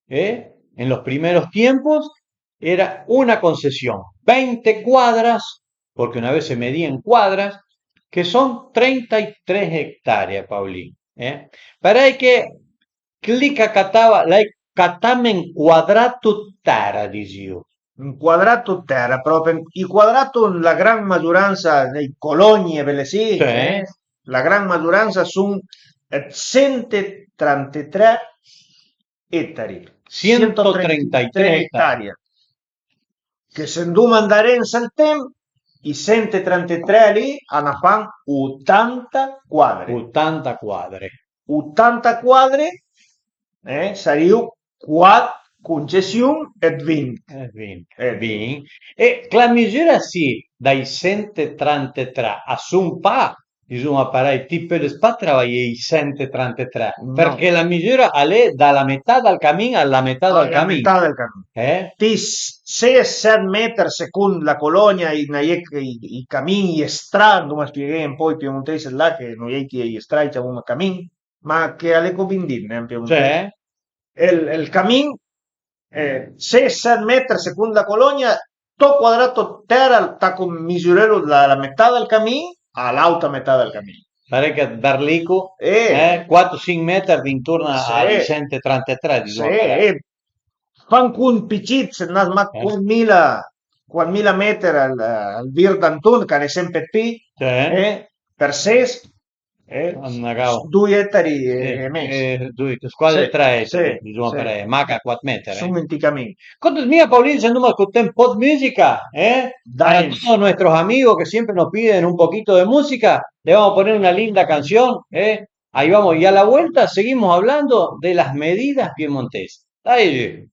¿eh? En los primeros tiempos era una concesión, veinte cuadras, porque una vez se medía en cuadras, que son treinta y tres hectáreas, Paulín, eh? Parèj che Cli ch'a catava, l'hai catame un cuadrato ëd tèra, dizìo. Un cuadrato ëd tèra, pròpi. I cuadrato, la gran magiuransa dei colònie, bele sì, sì, eh? La gran magiuransa son ëd sent e trantetré etari. Sento trenta e tre etari. Che se andoma andaré ën sël temp, i sent e trantetré lì a na fan otanta cuadre. Otanta cuadre. Otanta cuadre, eh, sarìo cuat concession ëd vint. Eh, vint. Eh, vint. E chla misura sì, dai sent e trantetré, a son pa, disoma parèj, ti peules pa travajé i sent e trantetré, no, përchè la misura a l'é da la metà dal camin a la metà dal camin. A la metà dal camin. Eh? Ti s-, ses, set meter second la colònia, i, i, i camin, i stra, andoma spieghé un po' ai piemontèis là che noi ai ti i stra i ciamoma camin, ma che a l'é co bin dit, eh, an piemontèis. Cioè? Ël, ël camin, eh, ses, set meter second la colònia, to cuadrato ëd tèra, taco misurelo da la metà dal camin a l'àuta metà dal camin. parei che ëd berlico, eh, quat o sinch meter dinturn a, sì, a i sent trantetré, disoma parei. Fan cont pi cit, se n'as mach, eh, quat mila, quat mila meter al, al vir d'anturn, ch'a l'é sempe ëd pi, sì, eh, për ses, eh, doi etari e, sì, e mes. Eh, doi, quasi, sì, tre etari, sì, disoma, sì, parei, mach a quat meter, eh. Son ënt ij camin. Conteme, Paulin, se andoma a scolté un po' de musica, eh? Dai. Para todos nuestros amigos que siempre nos piden un poquito de música, le vamos a poner una linda canción, eh? Ahí vamos, y a la vuelta seguimos hablando de las medidas piemontesas. Dai.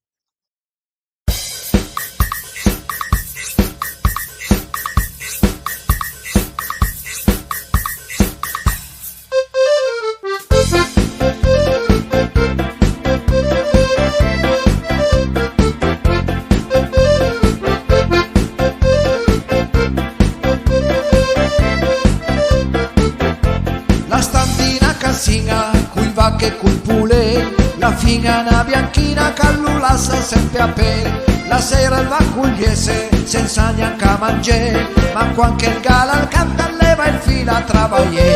L'ha ëd na casin-a, coj vach e coj polit, l'ha fin-a na bianch-ina ch'a lo lassa sempe a pé. La sira al va col jes sensa gnanca mangé, ma quand ch'ël gal al canta, al leva ël fil a travajé.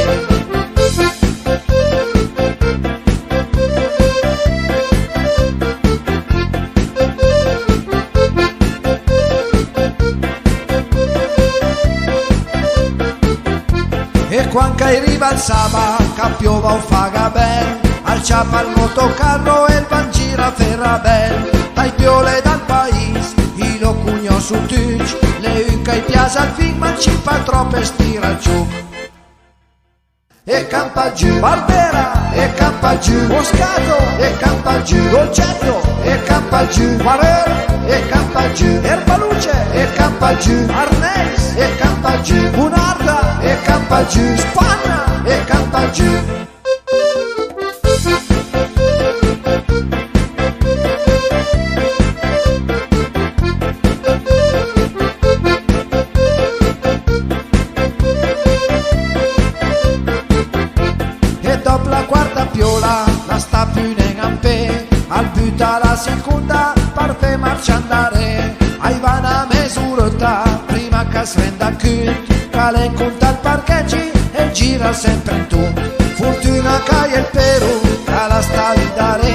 E quand ch'a-i riva ël saba, ch'a piova o faga bel, al ciapa ël motocarro e al va an gir a Ferabel. Dai piole dal pais, i lo cognosso tuti, l'é un ch'a-j pias ël vin, ma an cimpa tròp e stira giù. E campa giù Barbera, e campa giù Moscato, e campa giù Dolcetto, e campa giù Vareuil, e campa giù Erbaluce, e campa giù Arneis, e campa giù Bonarda, e campa giù Spanna, e campa giù. E dòp la quarta piola, la sta pì nen an pé, al buta la seconda për fé marcia andaré. A-i va na mez'orëtta prima ch'as renda cont ch'a l'é an cont al parcheggi e al gira sempe an tont. Fortun-a ch'a-i é ël Pero ch'a l'ha stà lì daré,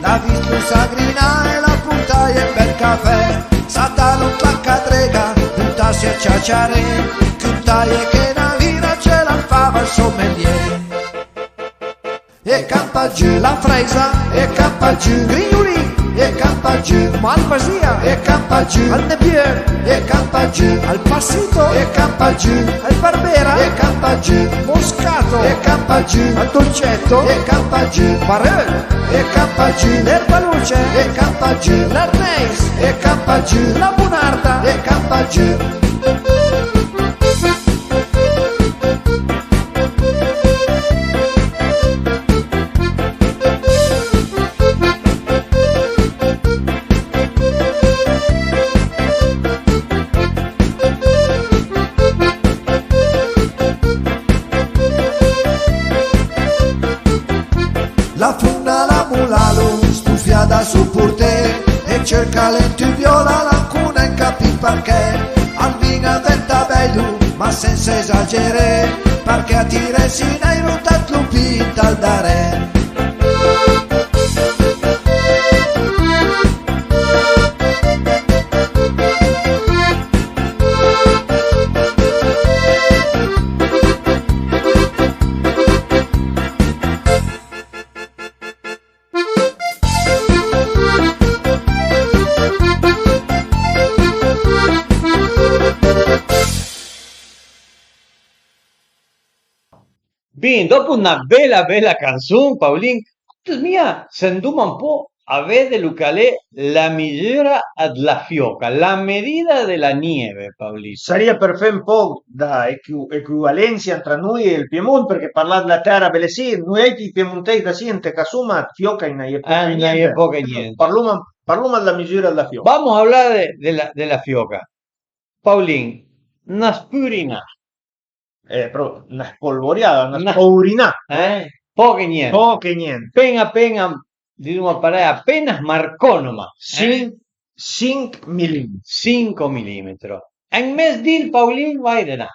l'ha vist lo sagrinà e l'ha portaje un bel cafè. Sa talon la cadrega, butasse a ciaciaré, contaje che na vira ce la fava ël sommelier. E campa giù la Freisa, e campa giù Grignolin, e campa giù Malvasia, e campa giù al Nebieu, e campa giù al Passito, e campa giù al Barbera, e campa giù Moscato, e campa giù al Dolcetto, e campa giù Vareuil, e campa giù l'Erbaluce, e campa giù l'Arneis, e campa giù la Bonarda, e campa giù. La fomna l'ha molalo, sto fià da soporté, e col ch'a l'é an tubiola, l'ha ancora nen capì përchè. Al vin-a al denta belo, ma sensa esageré, përchè a tiré sü n'airò tant lo pì ant ël daré. Bin, dòp na bela, bela canson, Paulin, conteme, se andoma un pò a vëdde lo ch'a l'é la misura dla fioca, la medida della nieve, Paulin. Sarìa për fé un pò da equi-, equivalensia tra noi e ël Piemont, përchè parlà dla tèra, belessì, noi àutri piemontèis da sì, ant ch'a soma, fioca a-i na j'é poca e niente. Parloma, parloma dla misura dla fioca. Vamos a hablar de, de la, de la fioca. Paulin, na spurina. Eh, però na spolvoriada, na spaurinà. Eh? Poch e niente. Poch e niente. Pen-a pen-a, disoma parei, apena smarcònoma. Sin-, sinch millimetri. Sinch millimetri. Un mes dì, Paulin, vai de là.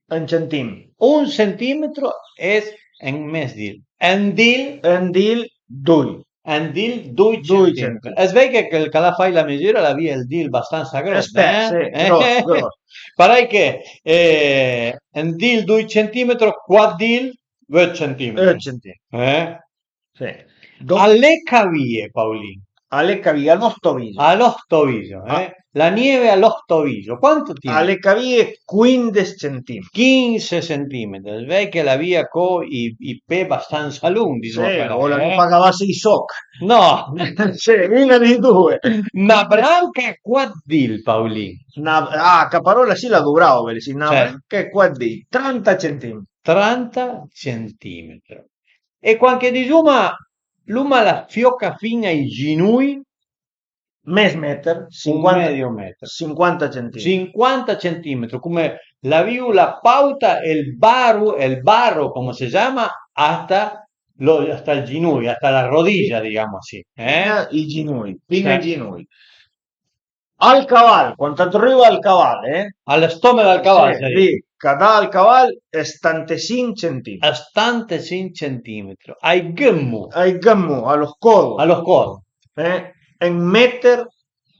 Un centim. Un centimetro e un mes dil. Un dil. Un dil, dui. Un dil, dui centimetri. Dui centimetri. As vëdde che chel ch'al a fait la misüra al avìa ël dil bastansa gròs, eh? Sì, gròs, gròs. Parei che, eh, un dil, dui centimetri, cuat dil, vöt centimetri. Vöt centimetri. Eh? Sì. Al e cavìe, Paulin. Al e cavìe, a l'Ostoviso. A l'Ostoviso, eh? La nieve a l'Ostoviso. Quanto tiene? Al e cavìe quindes centimetri. Quindes centimetri. Vëdde che l'avìa co i, i pe bastansa longhi, sì, o l'avìa pa cavase i soch. No. Sì, una dei due. Na branca e cuat dil, Paulin. Na, ah, ca parola sì la duvravo, sì, na branca e cuat dil, tranta centimetri. Tranta centimetri. E cuant che disuma, l'uma la fioca fin ai ginoi? Mes meter, un sincuanta, medio metro. Sincuanta centimetri. Sincuanta centimetri, come l'avìu la pauta e ël baro, e ël baro, come se ciama, hasta lo, hasta ël ginoi, hasta la rodilla, diciamo así, eh? Fin ai ginoi, fin ai ginoi. Al caval, cuant a t'rua al caval, eh? A l'stoma dal caval, sì, sì. Ca da al caval, stantesinch centimetri. Stantesinch centimetri. Ai gëmmo. Ai gëmmo, a lo codo. A lo codo. Eh? Un meter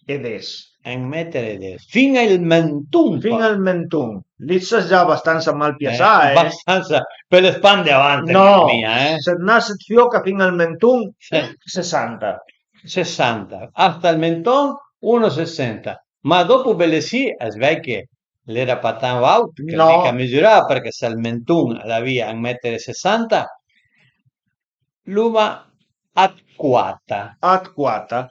e des. Un meter e des. Fin al menton. Fin al menton. Lì së già bastansa mal piasà, eh? Bastansa, për le spande avanti, no, mia, eh? Se nas fioca fin al menton, sì, sesanta. Sesanta. Hasta ël menton, uno sesanta. Ma dopu, bele sì, as vëdde che l'era pa tant aut, che, no, che a misürava, përchè se ël menton a l'avìa un meter e sesanta, l'uma at cuata. At cuata.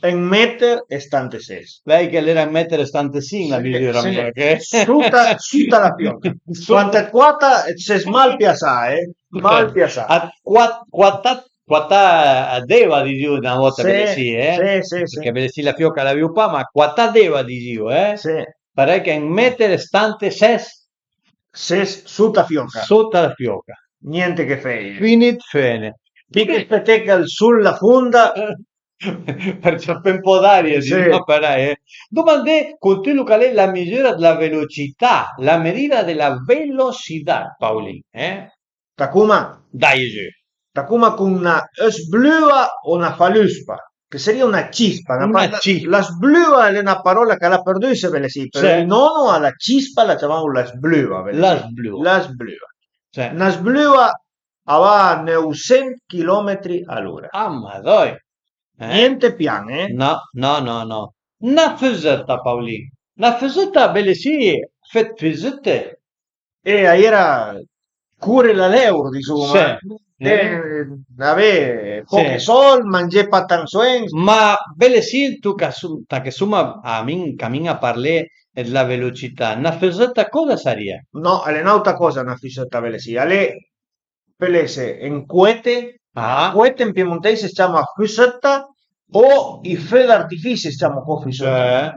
Un meter e stanteses. Vëdde che l'era un meter e stantesinch la misüra, sì, mia, che suta, suta la fioca. Suta. Cuant at cuata, ses mal piasà, eh? Mal piasà. At cuat-, cuata, cuatà a deva, disìu na vòta, sì, bele sì, eh? Sì, sì, sì. Përchè bele sì la fioca l'avìu pa, ma cuatà a deva, disìu, eh? Sì. Parei che un meter e stanteses. Ses suta fioca. Suta la fioca. Niente che feie. Finì fene. Pì che spetè che ël sul a fonda. Për ciapé un po' d'aria, sì, disoma parei, eh. Domandé, con tüt lo ch'al e la misüra dla velocità, la medida della velocità, Paulin, eh? Tacoma? Dai, giù. Tacoma con na sblüa o na faluspa, che sarìa una cispa, na, una pa-, cispa. La sblüa al e na parola ch'al a përdù, se vële sì, però, sì, ël nono a la cispa la ciamavo la sblüa, vële sì. La sblüa. La sblüa. Sì. Na sblüa a va a neuvsent chilometri a l'ura. Ah, ma dai. Eh? Niente pian, eh? No, no, no, no. Na füsëtta, Paulin. Na füsëtta, bele sì, fé 'd füsëtte. E a era core la lèur, disoma. Sì. Eh, avé pochi, sì, sòld, mangé pa tant soens. Ma bele sì, tu che su-, ta che suma a min-, camin a parlé dla velocità, na füsëtta còsa sarìa? No, al e n'àuta còsa na füsëtta, bele sì. Al e, pöl esse un coete. Ah. Coete ën piemunteis a s-ciama füsëtta, o i feu d'artifisi a s-ciama co füsëtta. Eh.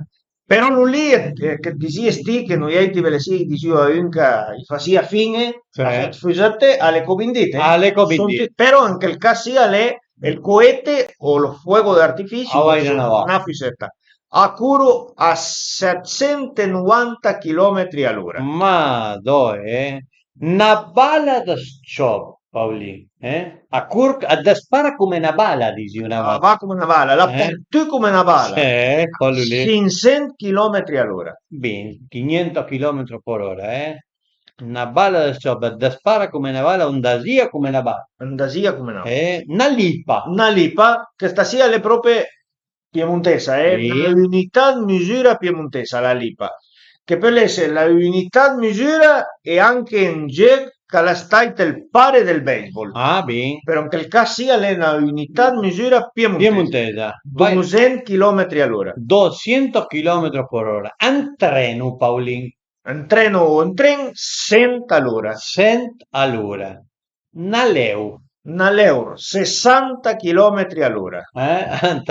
Però lu lì, eh, che disìes ti, che noiàutri, bele sì, i disìu a un ch'a i fasìa fin-e, sì, a fé 'd füsëtte, al e co bin dit, eh? Al e co bin dit. Però anche ël cas sì al e ël coete o lo fuego d'artifisi, a va inavant. Na füsëtta. A coru a setsent e novanta chilometri a l'ura. Ma dòe, eh? Na bala dë s-ciòb, Paulin, eh? A cor, a dëspara come na bala, disìu na vòta. A va come na bala, a la part tù come na bala. Eh, col lì. Sinchsent chilometri a l'ura. Bin, quiniento kilómetros por hora, eh? Na bala dë s-ciòb, a dëspara come na bala, a andasìa come na bala. A andasìa come na bala. Eh, na lipa. Na lipa, chesta sì al e prope piemuntesa, eh? Sì. Na unità 'd misüra piemuntesa, la lipa, che pöl esse la unità 'd misüra e anche un giöch ch'al a stait ël pare dël baseball. Ah, bin. Però anche ël cas sì al e na unità 'd misüra piemuntesa. Piemuntesa. Vai. Dosent chilometri a l'ura. Dosent chilometri por ora. Un treno, Paulin. Un treno o un tren, sent a l'ura. Sent a l'ura. Na lèur. Na lèur, sessanta chilometri a l'ura. Eh?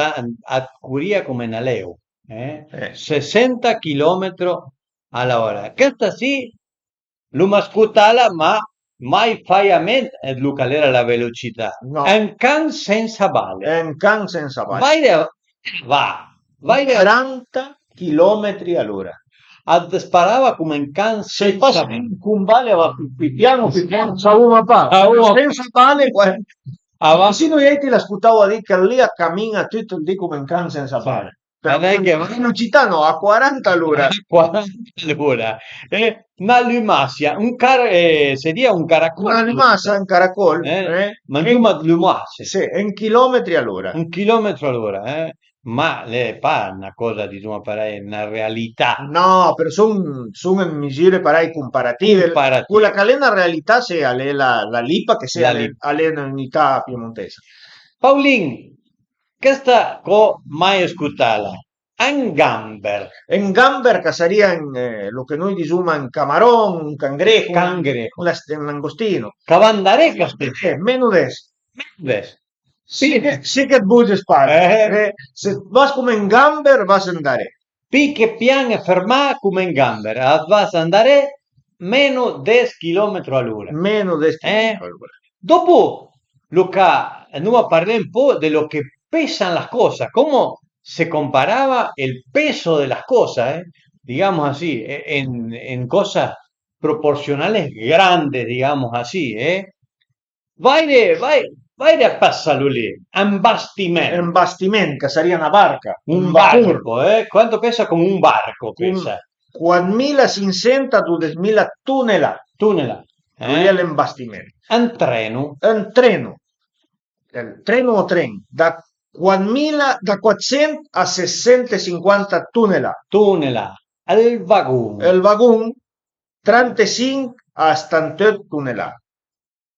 A curìa come na lèur, eh? Eh. Sessanta chilometri a l'ora. Chesta sì, l'uma scutala, ma mai faje a ment ëd lu ch'al era la velocità. No. Un can sensa bale. Un can sensa bale. Vaire va, vaire. Quaranta chilometri a l'ura. a sparava cume un can. Sai pa se sensa un combale a va pi, pi pian o pi fort, savuma pa. Savuma pa. Sensa bale, eh. A va. Sì, noi ti l'ascoltavo a dì che lì a camin-a tutto il dì come un can senza bale. Però a ven che va. Velocità no, a quaranta all'ora. A quaranta all'ora. Eh, na lumasia, un car-, eh, seria un caracol. Una lumasa, un caracol, eh? Eh? Ma insomma, lumasia. Sì, un chilometri all'ora. Un chilometro all'ora, eh? Ma l'é pa na cosa, disoma parei, na realità. No, però son, son misure parei comparative. Comparative. Quella che l'é na realità, se l'é la, la lipa, che se l'é, l'é un'unità piemontesa. Paulin, chesta co mai scoutala. Un gamber. Un gamber che sarìa un, eh, lo che noi disoma un camaron, un cangrejo, un, cangrejo, un langostino. Che va andaré, eh, meno des. Meno des. Sì che, sì che 't buge spas. Eh. Eh, se vas come un gamber, vas andaré. Pi che pian e fermà come un gamber, a vas andaré meno des chilometro all'ora. Meno des chilometro all'ora. Dopo, Luca, andoma parlé un po' de lo che pesan las cosas, cómo se comparaba el peso de las cosas, eh, digamos así, e-, en, en cosas proporcionales grandes, digamos así, eh. Vaire, vai-, vaire a pesa lo lì, un bastiment. Un bastiment, che sarìa na barca, un barco, eh? Quanto pesa come un barco, pesa? Quatmila sinchent a dodes mila tonelà. Tonelà, eh? Lo lì a l'é un bastiment. Un treno. Un treno. El treno o tren, da quatmila, da quatsent a sesent e sinquanta tonelà. Tonelà. El vagon. El vagon, trantesinch a setanteut tonelà.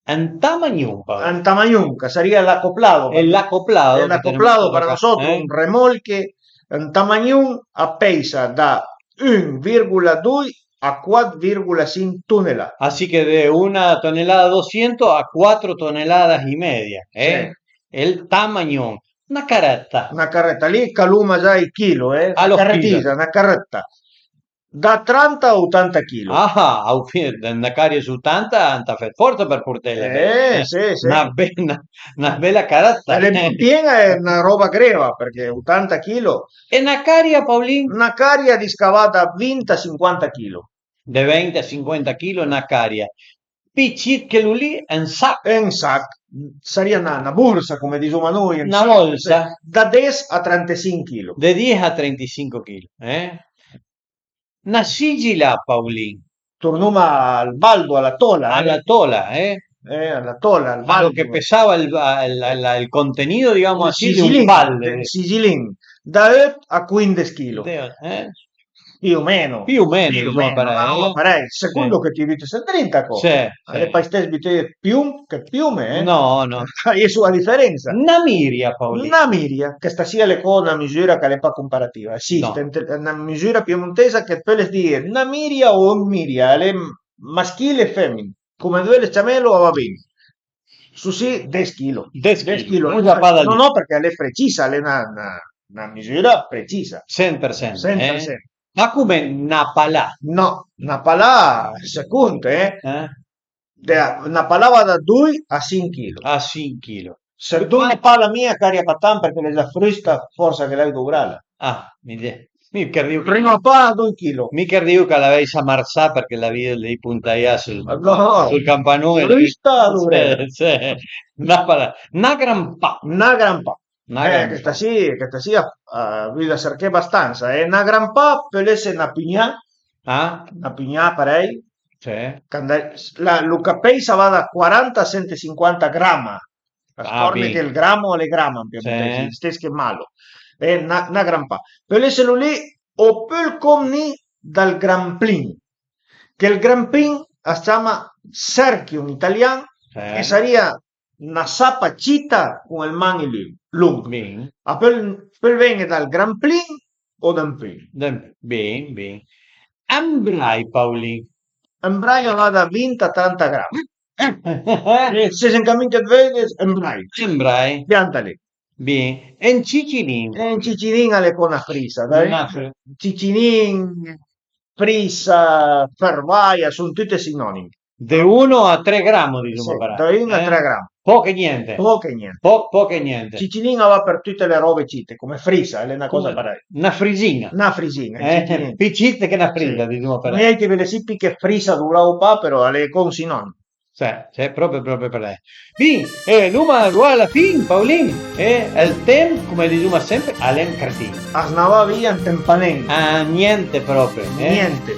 Un tamagnon, Paolo. Un tamagnon, che sarìa l'acoplado. El acoplado, el acoplado para nosotros, eh? Un remolque, un tamagnon a pesa da un virgola doi a quat virgola sinch tonelà. Así que de una tonelada doscientos a cuatro toneladas y media, eh? Sì. El tamagnon, na caretta. Na caretta, lì caloma già i chilo, eh? A lo chilo. Na carretisa, na caretta. Da tranta a otanta chilo. Ah, au fi-, na caria su otanta, ëntà fé forsa për portele. Eh, sì, sì. Na be-, na, na bela caretta. L'é pì pien-a, l'é na roba greva, përchè otanta chilo. E na caria, Paulin? Na caria discavà da vint a sinquanta chilo. De vint a sinquanta chilo na caria. Pì cit che lo lì, un sach. Un sach, sarìa na, na borsa, come disoma noi, un sach. Na borsa. Da des a trantesinch chilo. De dies a trentasinch chilo, eh? Na sigila, Paulin. Tornoma al baldo, a la tola, eh? A la tola, eh? Eh, a la tola, al baldo. A lo che pesava el, el, el, el contenido, digamos así, de un balde. Un sigilin, un sigilin. Da eut a quindes chilo. De eut, eh? Più o meno. Più o meno, più o meno, parei, eh? Parei, secondo che ti butes ëndrinta, co. Sì, sì. L'é pa istess buté pium che piume, eh? No, no. A-i é sola diferensa. Na miria, Paolin. Na miria, chesta sì a l'é co na misura ch'a l'é pa comparativa. Esiste na misura piemontesa che peules dì na miria o un miria, a l'é maschile e femina. Come veules ciamelo, a va bin. Su sì, des chilo. Des chilo. No, no, përchè a l'é precisa, a l'é na, na, na misura precisa. Sent për sent, eh? Sent për sent. Ma come na palà? No, na palà, second, eh? Eh? De, na palà a va da doi a sinch chilo. A sinch chilo. Se doi pala mia, caria pa tant, përchè l'é già frusta, forsa che l'hai dovrala. Ah, mi de-, mi chërdiu che... Prima pa doi chilo. Mi chërdiu ch'a l'avèissa marsà përchè l'avìu lì puntajà sul, no, sul campanon e frusta, alora. Sì, sì. Na pala-, na gran pa. Na gran pa. Na gran pa. Eh, chesta sì, chesta sì, a, a, veuj cerché bastansa. E na gran pa a peul esse na pugnà. Ah? Na pugnà, parei. Sì. Canda-, la, lo ch'a pesa a va da quaranta a sent e sinquanta grama. Ah, scòrdete che ël gramo a l'é grama, an piemontèis, istess che malo. E na, na gran pa. Peul esselo lì, opur com ni dal gramplin, che ël gramplin as ciama cerchio an italian, eh, che sarìa na sapa cita con ël man-i lun-, long. Bin. A peul, peul ven-e dal gramplin o da un pum. Da un pum, bin, bin. Un brai, Paulin. Un brai a va da vint a tranta gram. Eh, se, se an camin che 't veude, un brai. Un brai. Pianta lì. Bin. E un cicinin? E un cicinin a l'é co na frisa, dai. Na fri- Cicinin, frisa, fervaia, a son tute sinonimi. De uno a tre gramo, dizuma. Sì, parei. Da un a tre gram. Poch e niente. Poch e niente. Poch, poch e niente. Cicinin a va për tute le robe cite, come frisa, a l'é na cosa parei. Na frisin-a. Na frisin-a, eh, cicinin. Pì cite che na frisa, sì, dizuma parei. Niente, ve le sì pì che frisa dovravo pa, però a l'é con sinonim. Sì, sì, proprio, proprio parei. Bin, eh, l'uma arivà a la fin, Paulin, e ël temp, come dizuma sempre, a l'é un cretin. A s'na va via ant un panin. Ah, niente proprio, eh? Niente.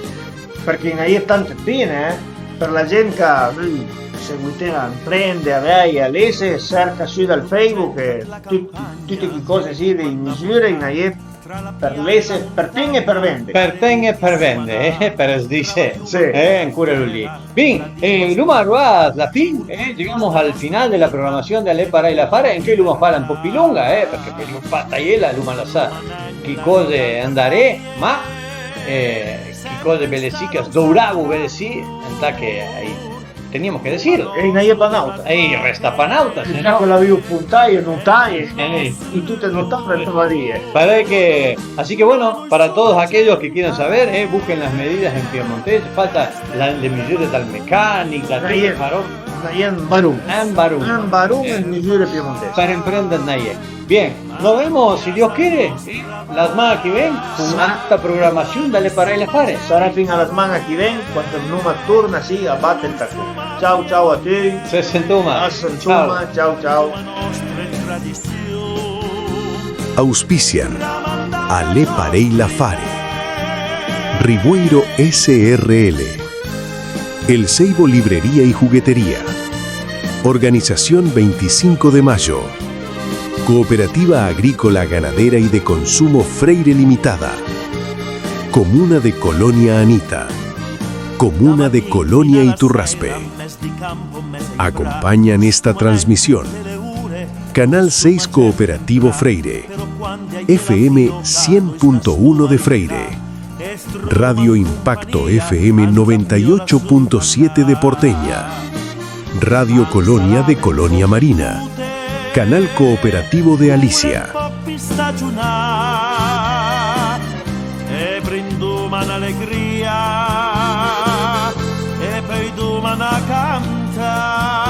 Përchè a-i na-i é tante pine, eh? Për la gent ch'a völ seguité a amprende, a veje, a lese, serca sù dal Facebook e tut-, tute chi cose sì, le misure, a-i na-i é për lese, për ten e për vende. Për ten e për vende, eh, për sdise. Sì. Eh, ancora lu lì. Bin, eh, l'uma arivà a la fin, eh, digamos al final de la programación de L'é parei l'afare, anche l'uma fala un po' pì longa, eh, përchè pöi l'uma pa taiela, l'uma lasà chi cose andaré, ma, eh, chi cose bele sì, ch'a s'dovravo bele sì, ëntà che a-i teníamos que decirlo. E a-i na-i é pa n'àuta. E a-i resta pa n'àuta, se no. Già che l'avìo puntaje, notaje, eh, e tute notà, tutte varie. Parei che, así que bueno, para todos aquellos que quieran saber, eh, busquen las medidas en piemontés, falta la, le misure dal mecànich, da tute le parole. A-i é un baron. Un baron. Un baron, eh, le misure piemontese. Për amprende a-i na-i é. Bien, nos vemos, si Dios quiere, la sman-a chi ven, con un'àutra programasion de L'é parei l'afare. Sarà fin a la sman-a chi ven, quand l'uma torna sì a bate ël tacon. Ciao, ciao a tuti. Se sentoma. A sentoma, ciao, ciao. Auspician a L'é parei l'afare. Rivoeiro S R L. El Seibo Librería y Juguetería. Organización veinticinco de Mayo. Cooperativa Agrícola, Ganadera y de Consumo Freire Limitada. Comuna de Colonia Anita. Comuna de Colonia Iturraspe. Acompañan esta transmisión Canal seis Cooperativo Freire, F M cien punto uno de Freire, Radio Impacto F M noventa y ocho punto siete de Porteña, Radio Colonia de Colonia Marina, Canal Cooperativo de Alicia. E brindoma n'alegria e pöi doma na canta.